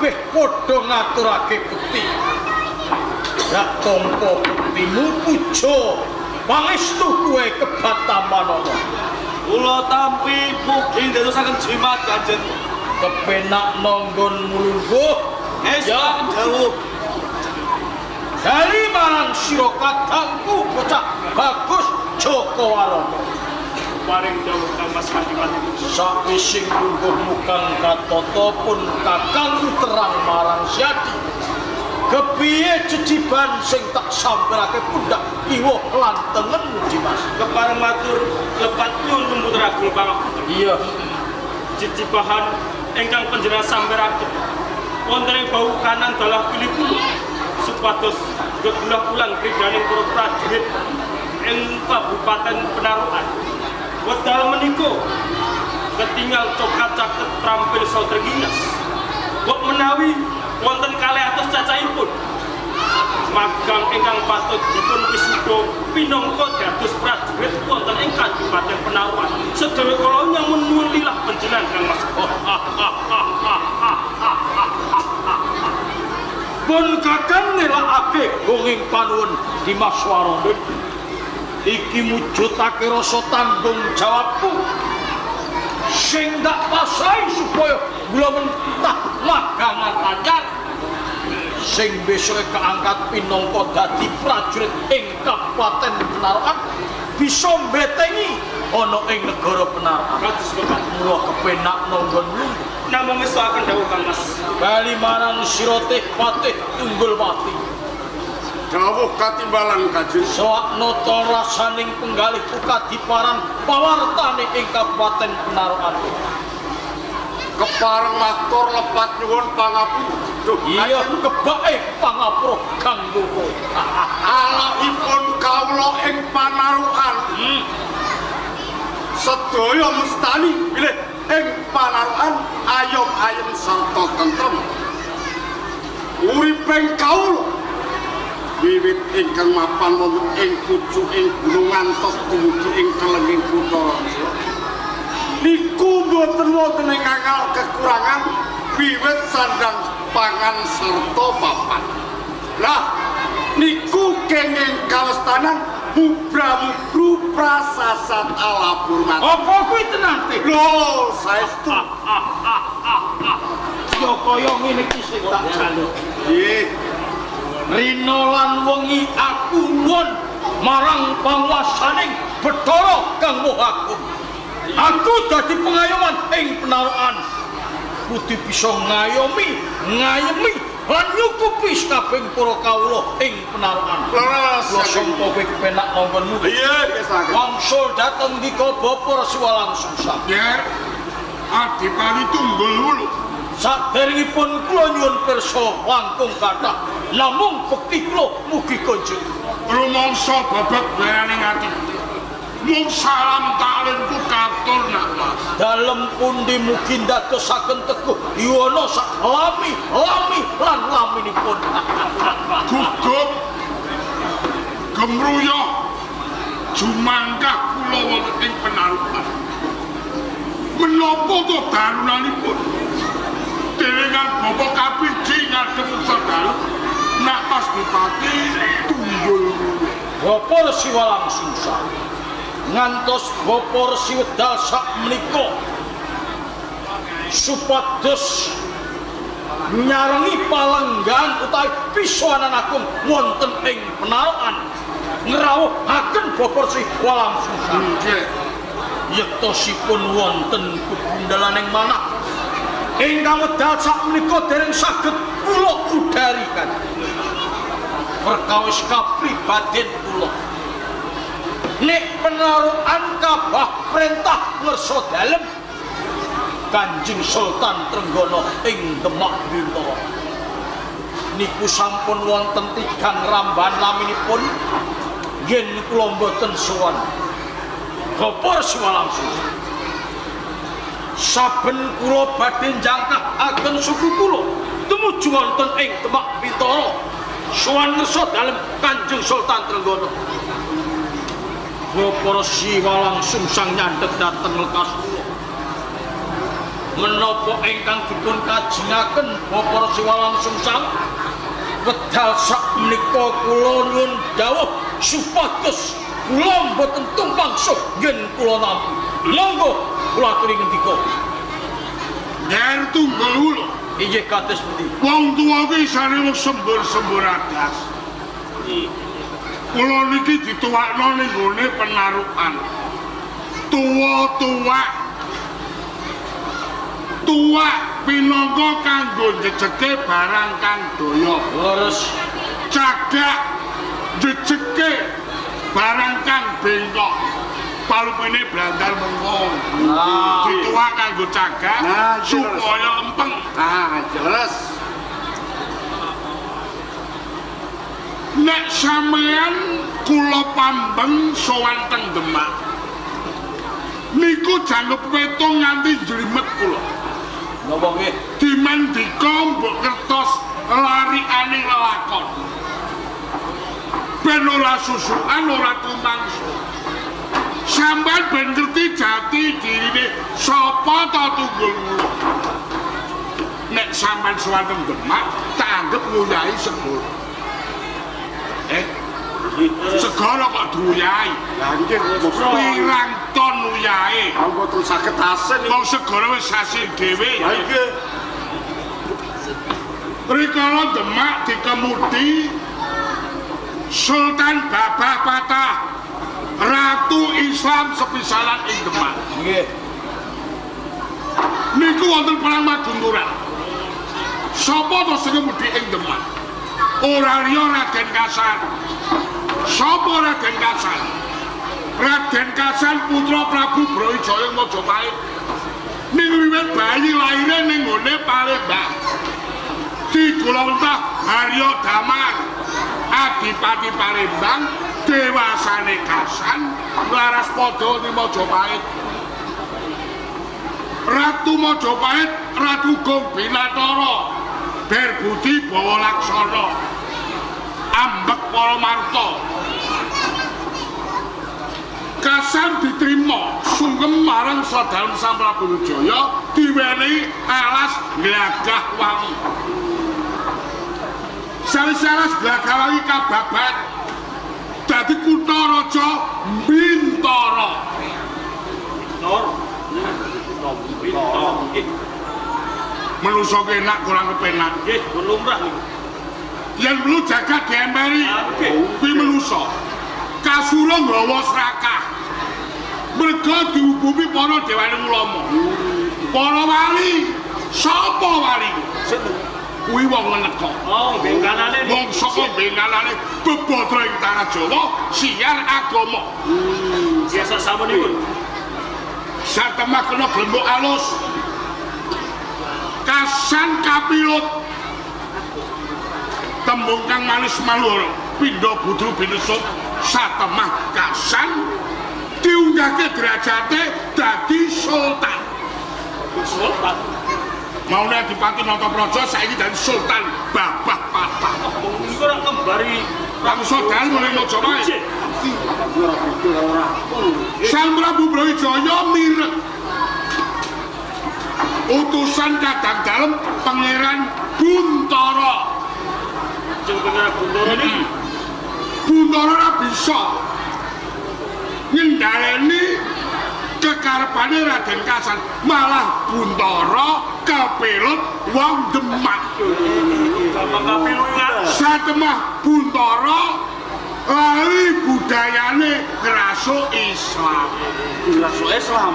Kabeh padha ngaturake bekti. Dak tampa bektimu puja pangestu kuwe kebatamanono. Kula tampi mugi ndadosaken jimat Kanjeng. Kepenak nanggon mulungguh. Ya, dawuh. Dari marang sira kadangku bocah bagus Joko Warono. Paring dawuh Kang Mas Adipati. Sawising lungguh mukang katata pun kakangku terang marang Siadi. Kepiye jejiban sing tak sampirake pundak kiwa lan tengenmu Dimas? Kepareng matur lepat nyuwun putra agung pangapunten. Iya. Jejibahan ingkang panjenengan sampiraken wonten ing bahu kanan dalah pilih kula supados gegulah ulang kridaning para prajurit ing Kabupaten Penarukan. Wedal menika ketinggal coklat caket trampil sautrenginas. Kok menawi wonten kalih atus cacahipun magang ingkang patut dipun wisuda pinangka dados prajurit wonten ing Kabupaten Penarukan. Sedaya kala nyamun nyuwun lilah panjenengan Kang Mas. Pun kakang nelakake gonging panuwun Dimas Warono. Iki mujudake rasa tanggung jawabku sing tak pasai supaya gula mentah magangan anyar sing besoke keangkat pinangka dadi prajurit ing Kabupaten Penarukan bisa mbetengi ana ing negara Penarukan. Kados mekaten. Mula kepenak nanggon lungguh. Namung ngestoaken dawuh Kang Mas. Bali marang sira teh patih tunggul pati. Dawuh katimbalan Kanjeng. Soak nata rasaning penggalih kadiparan pawartane ing Kabupaten Penarukan. Kepareng matur lepat nyuwun pangapura. Duh, Iya, kebake pangapura kanggo kowe. Alahipun kawula ing Panarukan. Sedaya mestani bilih ing Panarukan ayom ayem sarta tentrem. Uriping kawula wiwit ingkang mapan wonten ing pucuking gunung ngantos dumugi ing kelenging kutha Raja. Niku mboten wonten ing akal kekurangan wiwit sandang pangan sarta papan. Lah niku kenging kawestanan mubra-mubru prasasat alabur mati. Apa kuwi tenan teh? Lho, saestu. Ya kaya ngene iki sing tak jaluk. Nggih. Rina lan wengi aku nuwun marang panguwasaning Bathara Kang Maha Agung. Aku dadi pengayoman ing Penarukan. Kudu bisa ngayomi, ngayemi lan nyukupi sakabehing para kawula ing Penarukan. Leres. Kula sangka kowe kepenak nanggonmu. Iya, nggih saged. Wangsul dhateng ndika Bapak Resi Walangsungsang. Yer, Adipati Tunggul Wulu. Saderengipun kula nyuwun pirsa langkung kathah, namung bekti kula mugi kanjeng. Rumangsa babak bayaning ati. Mung salam taklimku katur nak Mas. Dalem pundi mugi ndadosaken teguh yuwana sak lami lami lan laminipun. Gugup gemruyuh jumangkah kula wonten ing Penarukan. Menapa to darunanipun? Dewengan Bapak Kapiji ngadhep usa dalem nak Mas Bupati Tunggul Wulu. Bapak Resi Walangsungsang ngantos Bapak Resi wedal sak menika supados nyarengi palenggan utawi pisowanan agung wonten ing Penarukan ngrawuhaken Bapak Resi Walangsungsang. Nggih. Yektosipun wonten kebundalaning manah ingkang wedal sak menika dereng saged kula udari kan perkawis kapribaden kula. Nek Penarukan kabah perintah ngersa dalem Kanjeng Sultan Trenggono ing Demak Bintara niku sampun wonten tigang rambahan laminipun yen kula mboten sowan Bapak Resi Walangsungsang. Saben kula badhe njangkahaken suku kula tumuju wonten ing Demak Bintara sowan ngersa dalem Kanjeng Sultan Trenggono. Bapak Resi Walangsungsang nyandhek dhateng lekas kula. Menapa ingkang dipun kajengaken Bapak Resi Walangsungsang? Wedal sak menika kula nyuwun dawuh supados kula mboten tumpang suh yen kula nampi. Monggo kula aturi ngendika. Nger Tunggul Wulung. Inggih kados pundi? Wong tuwa kuwi isane wong sembur-sembur adas. Kula niki dituwakno ning gone penarukan. Tuwa-tuwak. Tuwak pinangka kanggo njejeke barang kang daya. Leres. Cagak njejeke barang kang bengkok. Palupene blandar mengko. Ah. Dituwak kanggo cagak Nah, iya, leres. supaya lempeng. Ah, jelas. Nek sampeyan kula pambeng sowan teng Demak. Niku jangkep petung nganti jlimet kula. Napa nggih? Dimandika mbok kertos larikane lelakon. Ben ora susukan ora tumangsa. Sampeyan ben ngerti jati dirine sapa ta Tunggul Wulung. Nek sampeyan sowan teng Demak tak anggep nguyahi segara. Segara kok diuyahi? Lah nggih mboten. Pirang ton uyahe? Mboten saged asin. Wong segara wis asin dhewe. Lah nggih. Rikala Demak dikemudi Sultan Babah Patah, Ratu Islam sepisanan ing Demak. Nggih. Niku wonten perang Madunturan. Sapa to sing ngemudi ing Demak? Ora liya Raden Kasan. Sapa Raden Kasan? Raden Kasan putra Prabu Brawijaya Majapahit. Ning wiwit bayi laire ning nggone Palembang. Digulawentah Harya Damar, Adipati Palembang, dewasane Kasan nglaras padha ning Majapahit. Ratu Majapahit, Ratu Gong Binatara, Berbudi Bawa Laksana, ambek para marta. Kasan diterima sungkem marang Sadalem Sang Prabu Wijaya, diwenehi alas Glagah Wangi. Sawise alas Glagah Wangi kababat dadi kutha raja Bintara. Tor. Bintara. Nggih, Manusa kenak kurang kepenak. nggih, pun lumrah niku. Yen perlu jagat diemperi Nggih. kuwi manusa. Kasura nggawa srakah. Merga dihubungi para dewane ulama. Para wali, sapa wali? Kuwi wong ngeneka. Oh, bengkanane niku. Wong saka bengalane bebadra ing tanah Jawa siar agama. Biasa samunipun. Satemah kena glembuk alus. Kasan kapilut. Tembung kang manis maluhur pindha budru binesut satemah kasan diunggahke derajate dadi sultan. Sultan. Maune Adipati Natapraja saiki dadi sultan Babah Patah. Wong niku ora kembari Bangsa dalem ning Majapahit. Nggih. Ora beda karo ratu. Sang Prabu Brawijaya mireng utusan kadang dalem Pangeran Buntara. Jeng Pangeran Buntara niki. Buntara ora bisa ngendhaleni kekarepane Raden Kasan, malah Buntara kepilut wong Demak. Gampang kapilukan. Satemah Buntara lali budayane ngrasuk Islam. Ngrasuk Islam.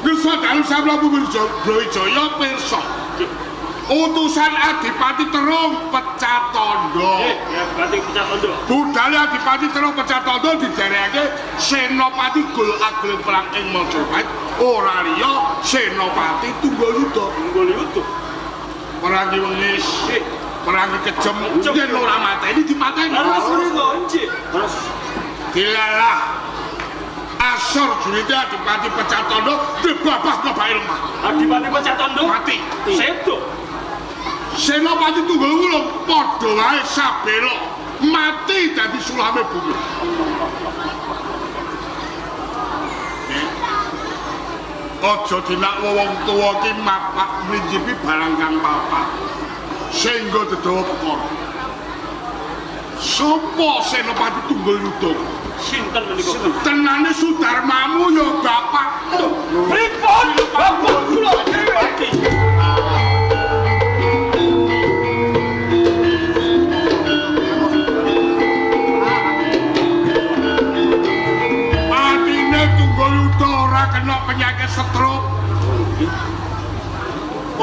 Kersa dalem Sang Prabu Brawijaya pirsa. Utusan Adipati Terung Pecatondo. Nggih, ya berarti Pecatondo. Budale Adipati Terung Pecatondo diderekake Senopati Gul Ageng Perang ing Majapahit, ora liya Senopati Tunggalyuda. Tunggul Yuda. Perang ki wengis, perang ki kejem, yen ora mateni dipateni. Leres niku, nggih. Terus Dilalah asor julite Adipati Pecatondo dibabah kebake lemah. Adipati Pecatondo Mati. Sedo. Senopati Tunggul Wulung padha wae sabela mati dadi sulame bumi. Aja dilakwa wong tuwa ki mapak mlincipi barang kang papak. Sehingga dedawa perkara. Sopo Senopati Tunggul Yuda? Sinten menika? Tenane Sudarmamu ya bapakmu. Pripun bapak kula dhewe? Atine Tunggul Yuda ora kena penyakit stroke.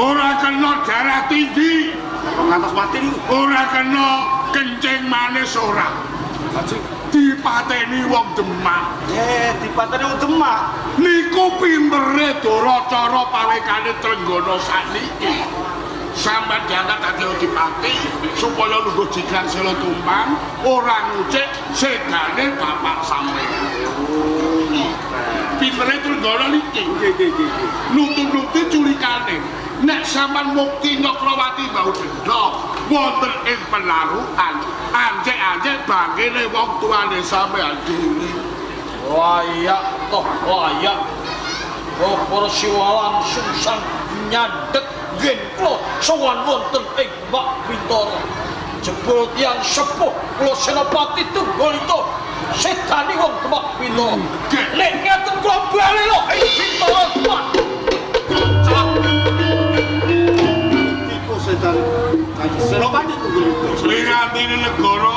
Ora kena darah tinggi. Kok ngantos mati niku? Ora kena kencing manis ora. Dipateni wong Demak. Dipateni wong Demak. Niku pintere Dorocara pawekane Trenggana sakniki. Sampeyan diangkat dadi adipati supaya lungguh jigang sela tumpang ora ngucik sedane bapak sampeyan. Pintere Trenggana niki. Nggih, nggih, nggih. Nutup-nutupi culikane. Nek sampean mukti Nyakrawati bau denda wonten ing penarukan, anjek-anjek bangkene wong tuane sampeyan dhewe. Layak toh layak. Bapak Siwa langsung sang nyandek ngen kula sowan wonten ing Demak Bintara. Jebul tiyang sepuh kula Senopati Tunggul Yuda sedani wong Demak Bintara. Nek ngaten kula bali lho ing Bintara Demak. Iku sedan Senopati Tunggul Yuda. Wiratine negara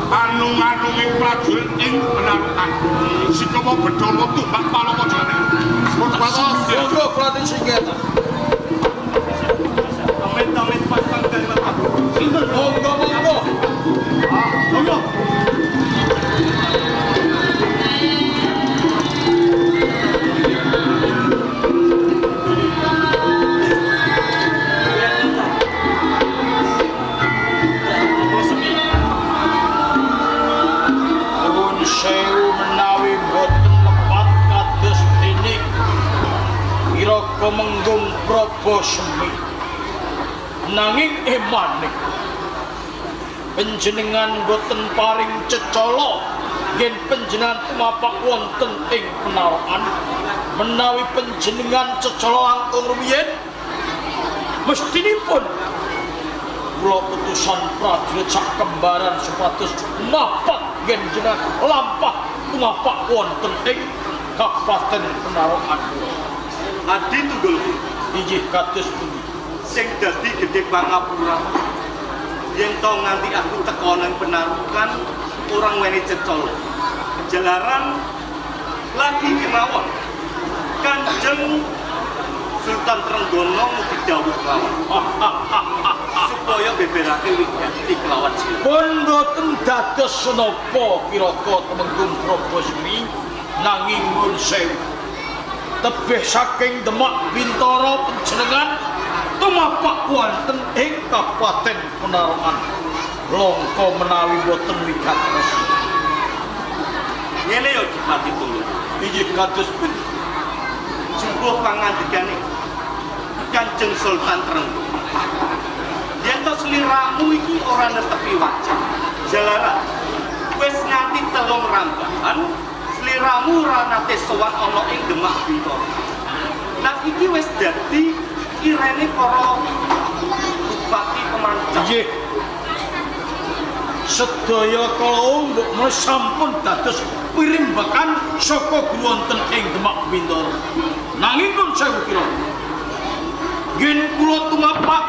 anung-anunging prajurit ing penarukan. Sikawa Bathara tumbak Palawa jane. Monggo Praten Singketa. Amit-amit pasang kalimat aku. Monggo monggo. Monggo. Nuwun sewu menawi boten lepat kados dene Iraga Menggung Praba Semi. Nanging emane panjenengan boten paring cecala yen panjenengan tumapak wonten ing penarokan. Menawi panjenengan cecala langkung rumiyin mestinipun kula utusan prajurit sak kembaran supados mapak yen jenengan lampah tumapak wonten ing Kabupaten Penarokan. Adi Tunggul Inggih kados pundi? Sing dadi gedhe pangapura. Yen to nganti aku teka nang penarukan ora weni cecala. Jalaran lagi kemawon. Kanjeng Sultan Trenggana mugi dawuh kelawan. Supaya beberake wigati kelawan sila. Pun boten dados senapa kira-kira Temenggung Praba Semi nanging nuwun sewu. Tebih saking Demak Bintara panjenengan tumapak wonten ing Kabupaten Penarokan. Langka menawi boten wigatos. Ngene ya Dipati Tunggul. Inggih kados pundi? Jumbuh pangandikane Kanjeng Sultan Trenggana. Yen to sliramu iki ora netepi wajah. Jalaran wis nganti telung rambahan sliramu ora nate sowan ana ing Demak Bintara. Nah iki wis dadi irene para bupati pemanca. Nggih. Sedaya kala mbok menawi sampun dados pirimbakan saka guru wonten ing Demak Bintara. Nanging nun sewu kira. Ngen kula tumapak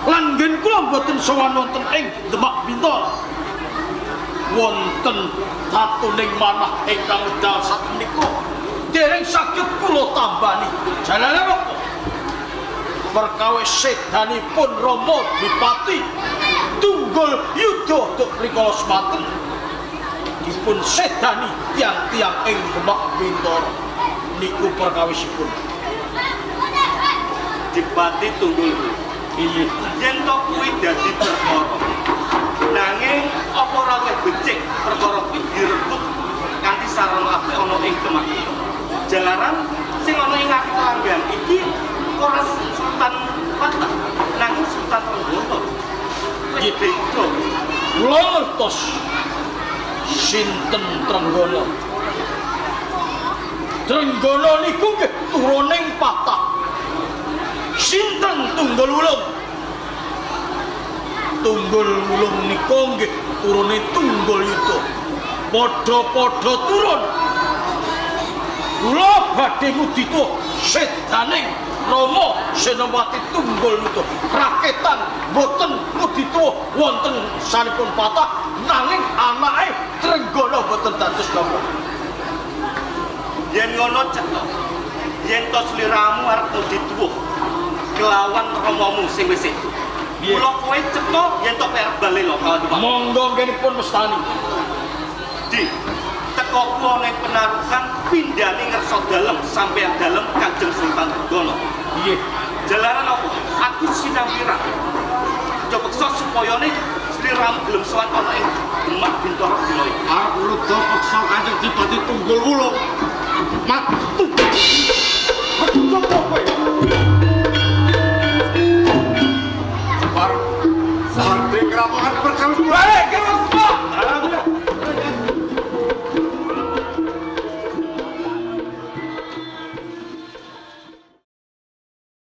lan ngen kula mboten sowan wonten ing Demak Bintara. Wonten tatuning manah ingkang wekdal sapunika dereng saged kula tambani. Jalane napa? Perkawis sedanipun Rama Dipati Tunggul Yuda duk rikala semanten dipun sedani tiyang-tiyang ing Demak Bintara. Niku perkawisipun. Dipati Tunggul Yuda. Inggih. Yen to kuwi dadi perkara. Nanging apa ora luwih becik perkara kuwi direbut kanthi sarana apik ana ing Demak Bintara. Jalaran sing ana ing langgan iki ora Sultan Patah, nanging Sultan Trenggana. Wis beda. Kula ngertos sinten Trenggana. Trenggana niku nggih turuning patah. Sinten Tunggul Wulung? Tunggul Wulung niku nggih turune Tunggul Yuda. Padha-padha turun. Kula badhe ngudita sedaning Rama Senopati Tunggul Yuda. Raketan boten ngudita wonten sanipun patah nanging anake Trenggana boten dados napa. Yen ngono cetha. Yen to sliramu arep ngudi tuwuh kelawan ramamu sing wis sedo. Piye? Mula kowe cetha yen to arep bali lho kawan. Monggo nggenipun mestani. Di teko ana ing penarukan pindhane ngersa dalem sampeyan dalem Kanjeng Sultan Trenggana. Nggih. Jalaran apa? Aku sinampiran. Coba supayane sliramu gelem sowan ana ing Demak Bintara dina iki. Arep ngruda peksa Kanjeng Dipati Tunggul Wulung. Mat